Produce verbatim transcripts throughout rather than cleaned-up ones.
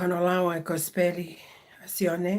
Hono lau ʻa e Kosipeli ʻa Sione.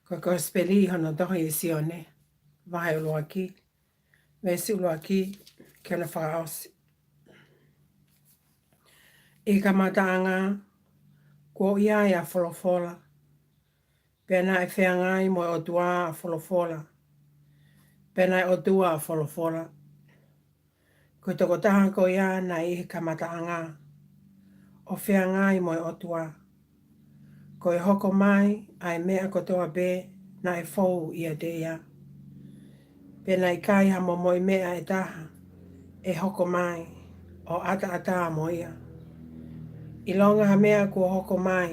Ko e Kosipeli hono tohi ʻe Sione, vahe ʻuluaki, veesi ʻuluaki ki hono fakaʻosi. ʻI he kamataʻanga kuo ʻi ai ʻa Folofola, pea naʻe feangai mo e ʻOtua ʻa Folofola, pea naʻe ʻOtua ʻa Folofola. Ko e tokotaha ko ia naʻe ʻi he kamataʻanga, ʻo feangai mo e ʻOtua. Ko e hoko mai ʻa e meʻa kotoa pē naʻe fou ʻiate ia, pea naʻe ʻikai ha momoʻi meʻa ʻe taha ʻe hoko mai ʻo ʻataʻatā mo ia. ʻIlonga ha meʻa kuo hoko mai,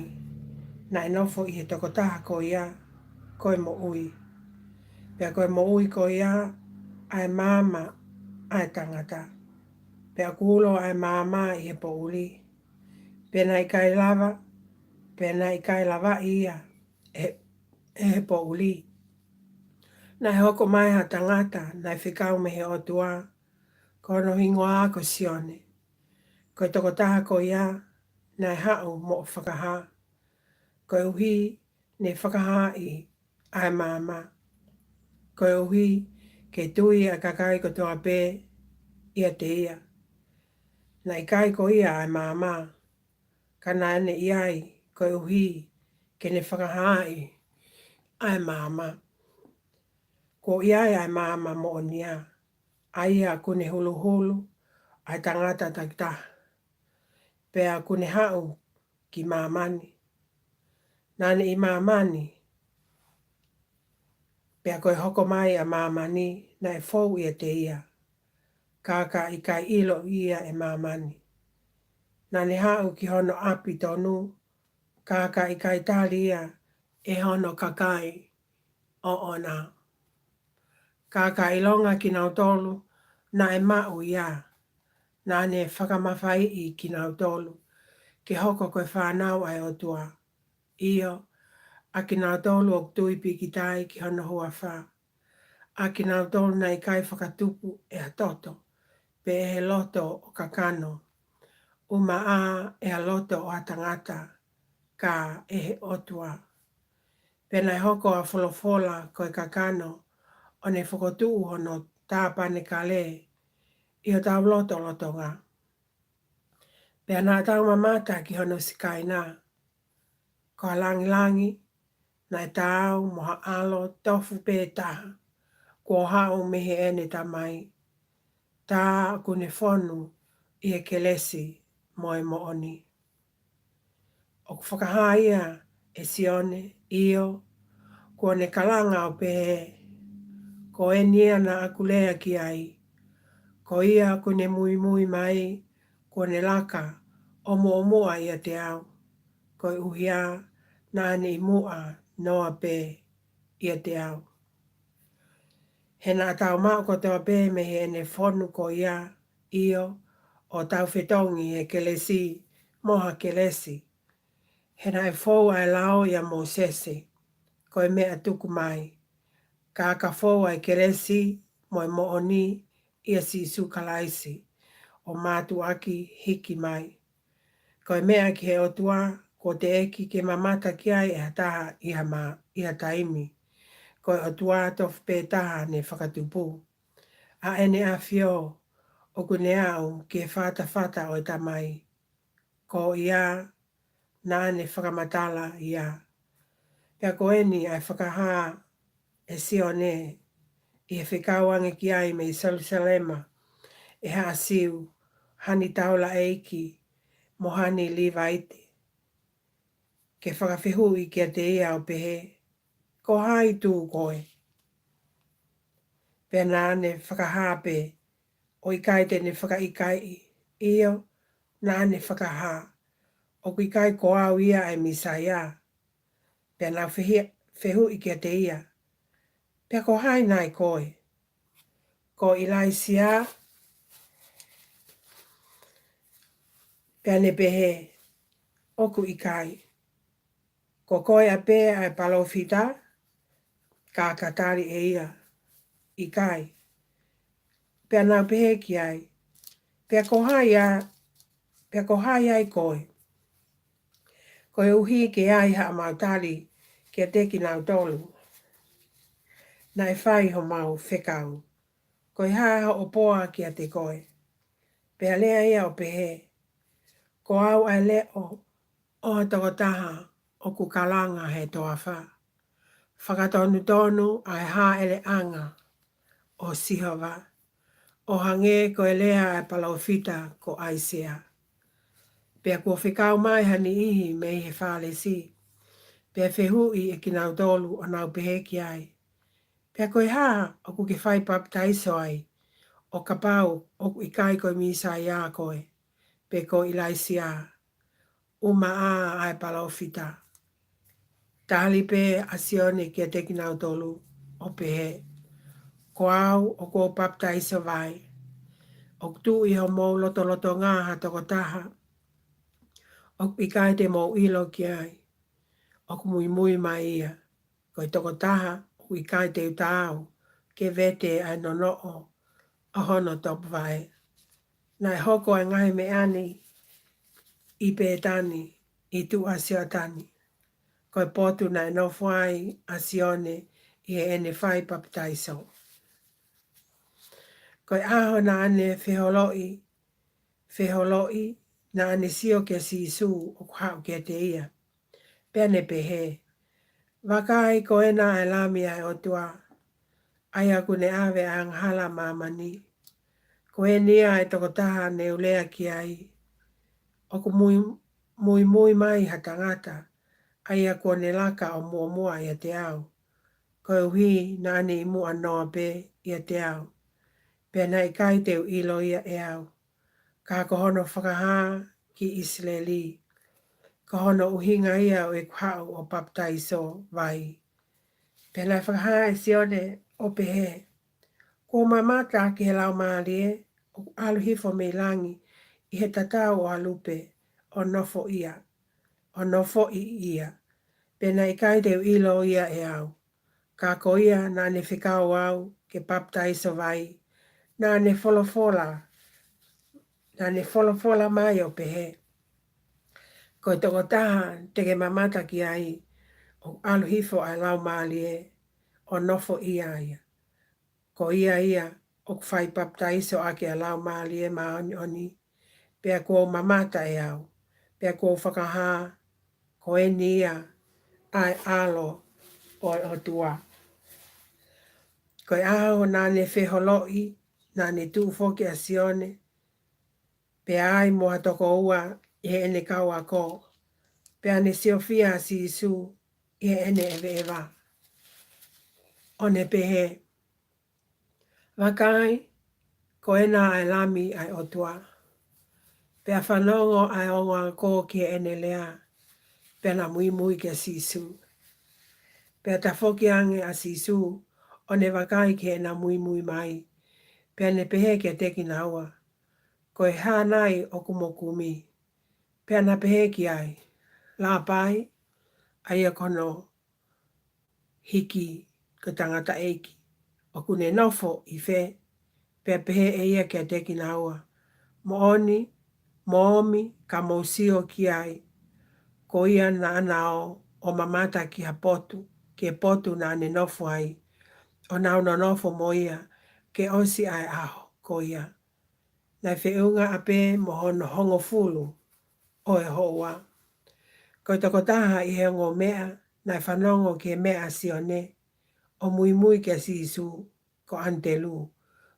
naʻe nofo ʻi he tokotaha ko ia ko e moʻui. Pea ko e moʻui ko ia ʻa e maama ʻa e tangata. Pea ʻoku ulo ʻa e maama ʻi he poʻuli, pea naʻe ʻikai lava, pea naʻe ʻikai lavaʻi ia ʻe, ʻe he poʻuli. Naʻe hoko mai ha tangata naʻe fekau mei he ʻOtua, ko hono hingoa ko Sione. Ko e tokotaha ko ia naʻe haʻu moʻo fakahā, koeʻuhi ne fakahaaʻi ʻa e maama, koeʻuhi ke tui ʻa e kakai kotoa pē ʻiate ia. Naʻe ʻikai ko ia ʻa e maama, ka naʻa ne ʻi ai koeʻuhi ke ne fakahaaʻi ʻa e maama. Kuo ʻi ai ʻa e maama moʻonia, ʻa ia ʻoku ne huluhulu ʻa e tangata takitaha, pea ʻoku ne haʻu ki māmani. Naʻa ne ʻi māmani, pea ko e hoko mai ʻa māmani naʻe fou ʻiate ia, ka ka ʻikai ʻilo ia ʻe māmani. Naʻa ne haʻu ki hono ʻapi tonu, ka ka ʻikai tali ia ʻe hono kakai ʻoʻona. Ka ka ʻilonga kinautolu naʻe maʻu ia, naʻa ne fakamafaiʻi kinautolu ke hoko ko e fānau ʻa e ʻOtua, ʻio, ʻa kinautolu ʻoku tui pīkitai ki hono huafa, ʻa kinautolu naʻe ʻikai fakatupu ʻe ha toto, pe ʻe he loto ʻo kakano, ʻumaʻā ʻe ha loto ʻo ha tangata, ka ʻe he ʻOtua. Pea naʻe hoko ʻa Folofola ko e kakano, ʻo ne fokotuʻu hono tāpanekale ʻi hotau lotolotonga. Pea naʻa tau mamata ki hono Sikaina, ko ha langilangi naʻe taau mo ha ʻAlo tofu pē taha, kuo haʻu mei heʻene Tamai, tā ʻoku ne fonu ʻi he kelesi mo e moʻoni. ʻOku fakahā ia ʻe Sione, ʻio, kuo ne kalanga ʻo pehē, ko eni ia naʻa ku lea ki ai, ko ia ʻoku ne muimui mai, kuo ne laka ʻo muʻomuʻa ʻiate au, koeʻuhi naʻa ne ʻi muʻa noa pē ʻiate au. He naʻa tau maʻu kotoa pē mei heʻene fonu ko ia, ʻio, ʻo tau fetongi he kelesi mo ha kelesi. He naʻe fou ʻa e lao ʻia Mōsese, ko e meʻa tuku mai, ka ka fou ʻa e kelesi mo e moʻoni ʻia Sīsū Kalaisi, ʻo mātuʻaki hiki mai. Ko e meʻa ki he ʻOtua, kuo teʻeki ke mamata ki ai ʻe ha taha ʻi ha mā, ʻi ha taimi. Ko e ʻOtua tofu pē taha ne fakatupu, ʻa ʻEne ʻAfio ʻoku ne aʻu ki he fatafata ʻo e Tamai. Ko ia naʻa ne fakamatala ia. Pea ko eni ʻa e fakahā ʻe Sione, ʻi he fekau ange ki ai mei Selusalema ʻe haʻa Siu, ha ni taulaʻeiki mo ha ni Līvaite, ke fakafehuʻi kiate ia ʻo pehē, ko hai tū koe? Pea naʻa ne fakahā pē, ʻo ʻikai te ne fakaʻikaiʻi, ʻio, naʻa ne fakahā, ʻoku ʻikai ko au ia ʻa e Mīsaia. Pea nau fehi-, fehuʻi kiate ia, pea ko hai nai koe? Ko ʻIlaisiā? Pea ne pehē, ʻoku ʻikai. Ko koe ʻapē ʻa e palōfita? Ka ka tali ʻe ia, ʻikai. Pea nau pehē ki ai, pea ko hai ā, pea ko hai ai koe? koeʻuhi ke ʻi ai haʻamau tali kiate kinautolu naʻe fai homau fekau. Ko e hā hoʻo poa kiate koe? Pea lea ia ʻo pehē, Ko au ʻa e leʻo ʻo ha tokotaha ʻoku kalanga he toafa, fakatonutonu ʻa e hāʻeleʻanga ʻo Sihova, ʻo hangē ko e lea ʻa e palōfita ko ʻAisea. Pea kuo fekau mai ha niʻihi mei he Fālesi, pea fehuʻi ʻe kinautolu ʻo nau pehē ki ai, Pea ko e hā ʻoku ke fai papitaiso ai, ʻo kapau ʻoku ʻikai ko e Mīsaia koe, pe ko ʻIlaisiā, ʻumaʻā ʻa e palōfita? Tali pē ʻa Sione kiate kinautolu ʻo pehē, Ko au ʻoku ou papitaiso vai. ʻOku tuʻu ʻi homou lotolotonga ha tokotaha ʻoku ʻikai te mou ʻilo ki ai. ʻOku muimui mai ia. Ko e tokotaha ʻoku ʻikai te u taau ke vete ʻa e nonoʻo ʻo hono topuvaʻe. Naʻe hoko ʻa e ngaahi meʻa ni ʻi Pētani, ʻi tuʻa Sioatani, ko e potu naʻe nofo ai ʻa Sione ʻi heʻene fai papitaiso. Ko e ʻaho naʻa ne feholoʻi, feholoʻi, naʻa ne sio kia Sīsū ʻoku haʻu kiate ia. Pea ne pehē, Vakai, ko ena ʻa e Lami ʻa e ʻOtua, ʻa ia ʻoku ne ʻave ʻa e angahala ʻa māmani. Ko eni ia ʻa e tokotaha ne u lea ki ai, ʻOku mui, muimui mai ha tangata, ʻa ia kuo ne laka ʻo muʻomuʻa ʻiate au, koeʻuhi naʻa ne ʻi muʻa noa pē ʻiate au, pea naʻe ʻikai te u ʻilo ia ʻe au. Ka ko hono fakahā ki ʻIsileli, ko hono ʻuhinga ia ʻo ʻeku haʻu ʻo papitaiso vai. Pea naʻe fakahā ʻe Sione ʻo pehē, Kuo u mamata ki he Laumālie ʻoku ʻalu hifo mei langi ʻi he tatau ʻo ʻalupe, ʻo nofoʻia, ʻo nofoʻi ia. Pea naʻe ʻikai te u ʻilo ia ʻe au. Ka ko ia naʻa ne fekau au ke papitaiso vai, naʻa ne folofola, naʻa ne folofola mai ʻo pehē, Ko e tokotaha te ke mamata ki ai, ʻoku ʻalu hifo ʻa e Laumālie, ʻo nofoʻia ia. Ko ia ia ʻoku fai papitaiso ʻaki ʻa e Laumālie Māʻoniʻoni, pea kuo u mamata ʻe au, pea kuo u fakahā, Ko eni ia ʻa e ʻAlo ʻo e ʻOtua. Ko e ʻaho naʻa ne feholoʻi, naʻa ne tuʻu foki ʻa Sione, pea ai mo ha toko ua ʻi heʻene kau ako, pea ne siofia ʻa Sīsū ʻi heʻene ʻeveʻeva, ʻo ne pehē, Vakai, ko ena ʻa e Lami ʻa e ʻOtua. Pea fanongo ʻa e ongo ako ki heʻene lea, pea na muimui kia Sīsū. Pea tafoki ange ʻa Sīsū ʻo ne vakai ki heʻena muimui mai, pea ne pehē kiate kinaua, Ko e hā nai ʻoku mo kumi? Pea na pehē ki ai, Lāpai, ʻa ia ko hono hiki, ko e tangataʻeiki, ʻoku ne nofo ʻi fē? Pea pehē ʻe ia kiate kinaua, Moʻoni, mou ōmi ka mou sio ki ai. Ko ia naʻa na ō ʻo mamata ki ha potu, ki he potu naʻa ne nofo ai, ʻo nau nonofo mo ia ke ʻosi ʻa e ʻaho ko ia. Naʻe feʻunga ʻapē mo hono hongofulu ʻo e houa. Ko e tokotaha ʻi he ongo meʻa naʻe fanongo ki he meʻa ʻa Sione, ʻo muimui kia Sīsū, ko ʻAnitelū,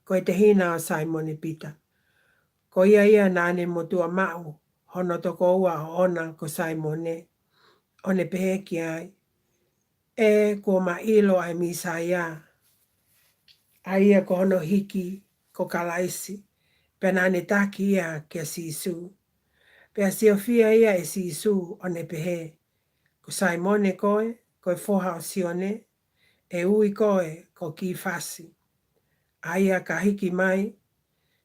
ko e tehina ʻo Saimone Pita. Ko ia ia naʻa ne motuʻa maʻu hono tokoua ʻoʻona ko Saimone, ʻo ne pehē ki ai, ʻE, kuo ma ʻilo ʻa e Mīsaia, ʻa ia ko hono hiki ko Kalaisi. Pea naʻa ne taki ia kia Sīsū. Pea siofia ia ʻe Sīsū ʻo ne pehē, Ko Saimone koe, ko e foha ʻo Sione, ʻe ui koe ko Kīfasi, ʻa ia ka hiki mai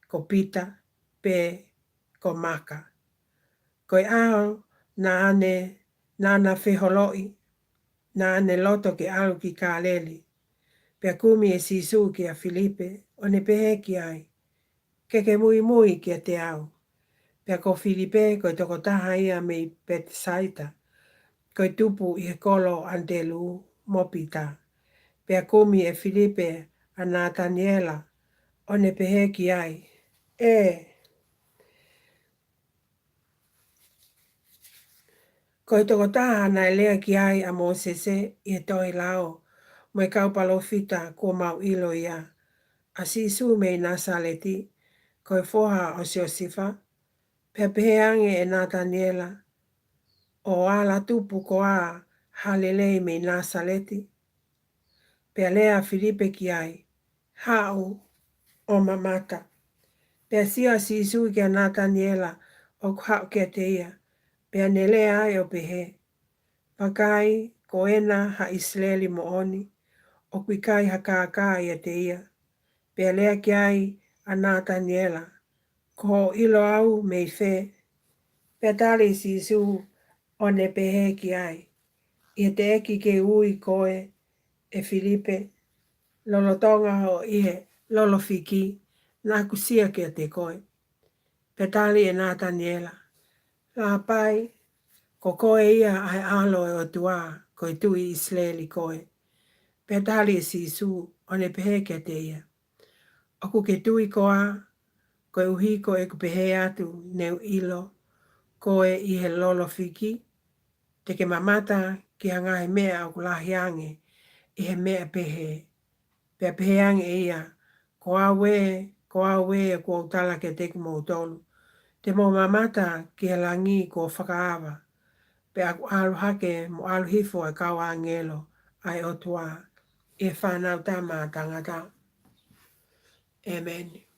ko Pita, pe ko Maka. Ko e ʻaho naʻa ne, naʻa na feholoʻi, naʻa ne loto ke ʻalu ki Kāleli. Pea kumi ʻe Sīsū kia Filipe, ʻo ne pehē ki ai, Ke ke muimui kiate au. Pea ko Filipe ko e tokotaha ia mei Petisaita, ko e tupu ʻi he kolo ʻo ʻAnitelū mo Pita. Pea kumi ʻe Filipe ʻa Nataniela, ʻo ne pehē ki ai, ʻE, ko e tokotaha naʻe lea ki ai ʻa Mōsese ʻi he tohi lao, mo e kau palōfita, kuo mau ʻilo ia, ʻa Sīsū mei Nāsaleti, ko e foha ʻo Siosifa. Pea pehē ange ʻe Nataniela, ʻO ala tupu koā ha lelei mei Nāsaleti? Pea lea ʻa Filipe ki ai, Haʻu ʻo mamata. Pea sio ʻa Sīsū kia Nataniela ʻoku haʻu kiate ia, pea ne lea ai ʻo pehē, Vakai, ko ena ha ʻIsileli moʻoni, ʻoku ʻikai ha kākā ʻiate ia. Pea lea ki ai ʻa Nataniela, Ko hoʻo ʻilo au mei fē? Pea tali ʻe Sīsū, ʻo ne pehē ki ai, ʻI he teʻeki ke ui koe ʻe Filipe, lolotonga ʻi he lolo fiki, naʻá ku sio kiate koe. Pea tali ʻe Nataniela, Lāpai, ko koe ia ʻa e ʻAlo ʻo e ʻOtua, ko e Tuʻi ʻIsileli koe. Pea tali ʻe Sīsū, ʻo ne pehē kiate ia, ʻOku ke tui koā, koeʻuhi ko ʻeku pehē atu ne u ʻilo koe ʻi he lolo fiki? Te ke mamata ki ha ngaahi meʻa ʻoku lahi ange ʻi he meʻa pehē. Pea pehē ange ʻe ia, Ko au ē, ko au ē, ʻoku ou tala kiate kimoutolu, te mou mamata ki he langi kuo fakaava, pea ʻoku ʻalu hake mo ʻalu hifo ʻa e kau ʻāngelo ʻa e ʻOtua ʻi he Fānau Tama ʻa Tangata. ʻĒmeni.